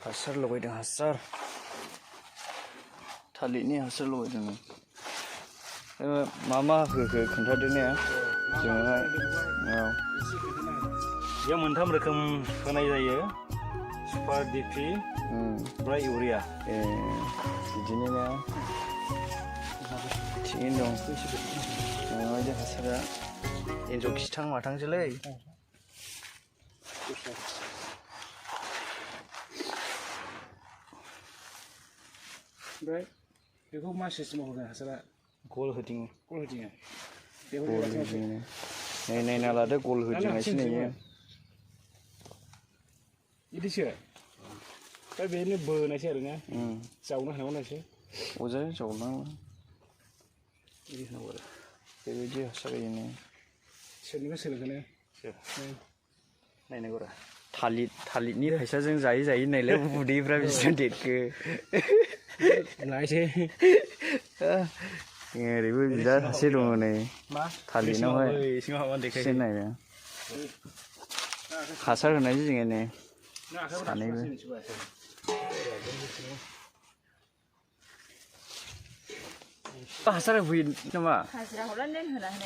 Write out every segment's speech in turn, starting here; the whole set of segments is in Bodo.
Hasar लगायदों hasar. Talikni hasar लगायदों. Mama hwkw खोन्थादो ने जोंहाय या मोनथाम रोखोम होनाय जायो सुपार डिपि ओमफ्राय इउरिया बिदिनो ना थिगैनो दं माबायदि हासारा एन्जर खिथां माथांसोलै ओमफ्राय बेखौ मा सिस्टेमाव होगोन हासारा गल होदिङो नै नायना लादो गल होदिंगासिनो नैयो बिदिसो दा बेनो बोनायसै आरोना जावनो हानांगौ नायसै अजा जावनांगौ बिदि होनांगौ आरो बेबायदि हासार होयो सोरनिबा सोलोंखानो नायनांगौ र' थालिरनि फैसाजों जायै जायै नायलाय उदैफ्रा बेसेबां देरखो लायसै ओरैबो बिदा सासे दङ नै थालिरनावहाय एसे नायनो हासार होनायसै जोङो नै सानैबो हासार होफैयो नामा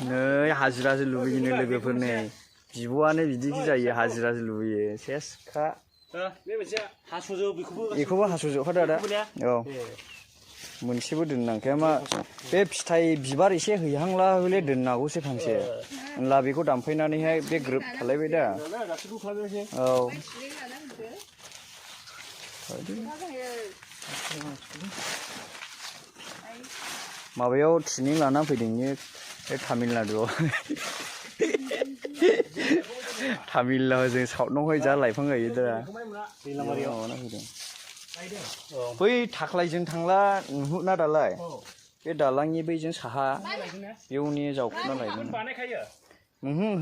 नै हाजिरासो लुबैयोनो लोगोफोर नै बिब'आनो बिदिसो जायो हाजिरासो लुबैयो सेसखा बेखौबो हास'जोबखादो आदा औ मोनसेबो दोननांखाया मा बे फिथाइ बिबार एसे हैहांला हले दोननांगौसो फांसे होनब्ला बेखौ दानफायनानैहाय बे ग्रोब थालायबाय दा औ माबायाव ट्रेनिं लाना फैदोंनो बे तामिलनाडुआव तामिलनाडुजों साउथनावहाय जा लाइफां गायो दा माबाना फैदों बै थाख्लायजों थांला नुहुरना दालाय बे दालांनि बैजों साहा बेवनि जावखुना लायदों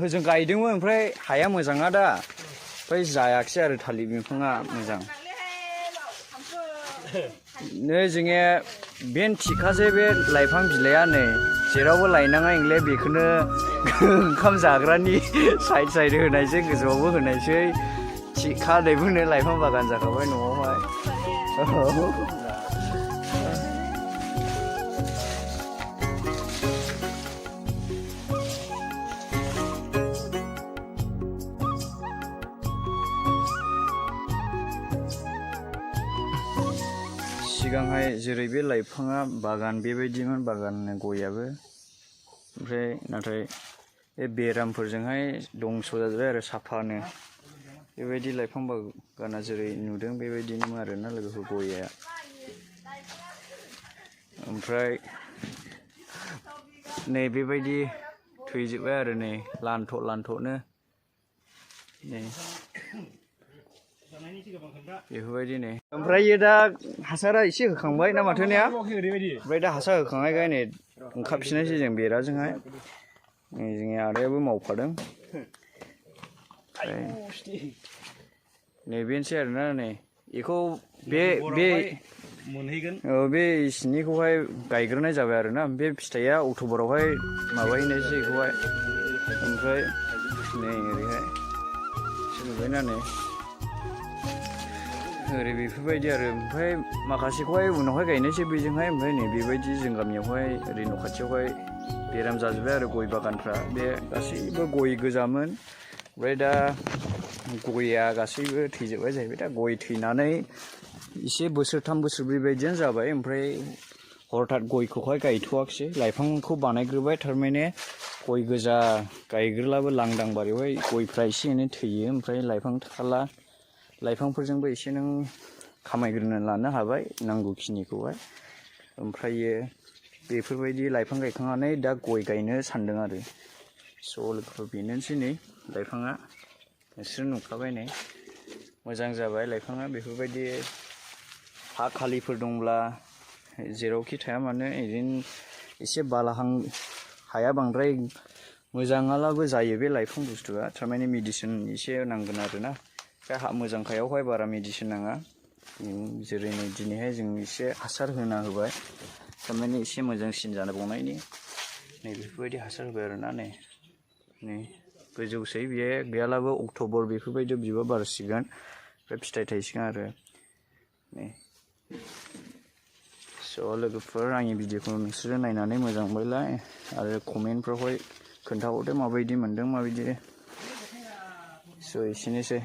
होजों गायदोंमोन ओमफ्राय हाया मोजाङा दा ओमफ्राय जायाखिसै आरो थालिर बिफाङा मोजां नै जोङो बेन थिखासै बे लाइफां बिलाइआ नै जेरावबो लायनाङा इंले बेखौनो ओंखाम जाग्रानि साइड साइड होनायसै गोजौआवबो होनायसै थिखा दैबोनो लाइफां बागान जाखाबाय न'आवहाय सिगांहाय जेरै बे लाइफाङा बागान बेबायदिमोन बागान गयाबो ओमफ्राय नाथाय बे बेरामफोरजोंहाय दंस' जाजोब्बाय आरो साफानो बेबायदि लाइफां बागाना जेरै नुदों बेबायदिनोमोन आरोना लोगोफोर गया ओमफ्राय नै बेबायदि थैजोब्बाय आरो नै लान्थ'नो नै बेफोरबायदि नै ओमफ्राय दा हासारा एसे होखांबाय ना माथो ने ओमफ्राय दा हासार होखांनायखाय नै ओंखारफिननायसै जों बेराजोंहाय नै जोंनि आदायाबो मावफादों नै बेनोसै आरोना नै बेखौ बे मोनहैगोन बे सिनिखौहाय गायग्रोनाय जाबाय आरोना बे फिथाइया अक्ट'बरावहाय माबाहैनायसै बेखौहाय ओमफ्राय नै ओरैहाय सोलिबायना नै ओरै बेफोरबायदि आरो ओमफ्राय माखासेखौहाय उनावहाय गायनोसै बेजोंहाय ओमफ्राय नै बेबायदि जों गामियावहाय ओरै न' खाथियावहाय बेराम जाजोब्बाय आरो गय बागानफ्रा बे गासैबो गय गोजामोन ओमफ्राय दा गया गासैबो थैजोब्बाय जाहैबाय दा गय थैनानै एसे बोसोरथाम बोसोरब्रै बायदियानो जाबाय ओमफ्राय हरथात गयखौहाय गायथ'वाखिसै लाइफांखौ बानायग्रोबाय थारमाने गय गोजा गायग्रोलाबो लांदां बारियावहाय गयफ्रा एसे एनै थैयो ओमफ्राय लाइफां थाखाला लाइफांफोरजोंबो एसे नों खामायग्रोनो लानो हाबाय नांगौखिनिखौहाय ओमफ्रायो बेफोरबायदि लाइफां गायखांनानै दा गय गायनो सानदों आरो स' लोगोफोर बेनोसै नै लाइफाङा नोंसोर नुखाबाय नै मोजां जाबाय लाइफाङा बेफोरबायदि हा खालिफोर दंब्ला जेरावखि थाया मानो बिदिनो एसे बालाहां हाया बांद्राय मोजाङालाबो जायो बे लाइफां बुस्थुआ थारमाने मेडिसिन एसे नांगोन आरोना बे हा मोजांखायावहाय बारा मेडिसिन नाङा जेरै नै दिनैहाय जों एसे हासार होना होबाय थारमाने एसे मोजांसिन जाबावनायनि नै बेफोरबायदि हासार होबाय आरोना नै गोजौसै बेयो गैयालाबो अक्ट'बर बेफोरबायदि बिबार बारसिगोन ओमफ्राय फिथाइ थायसिगोन आरो नै स' लोगोफोर आंनि भिडिअखौ नोंसोरो नायनानै मोजां मोनबायलाय आरो कमेन्टफ्रावहाय खोन्थाहरदो माबायदि मोनदों माबायदि स' एसेनोसै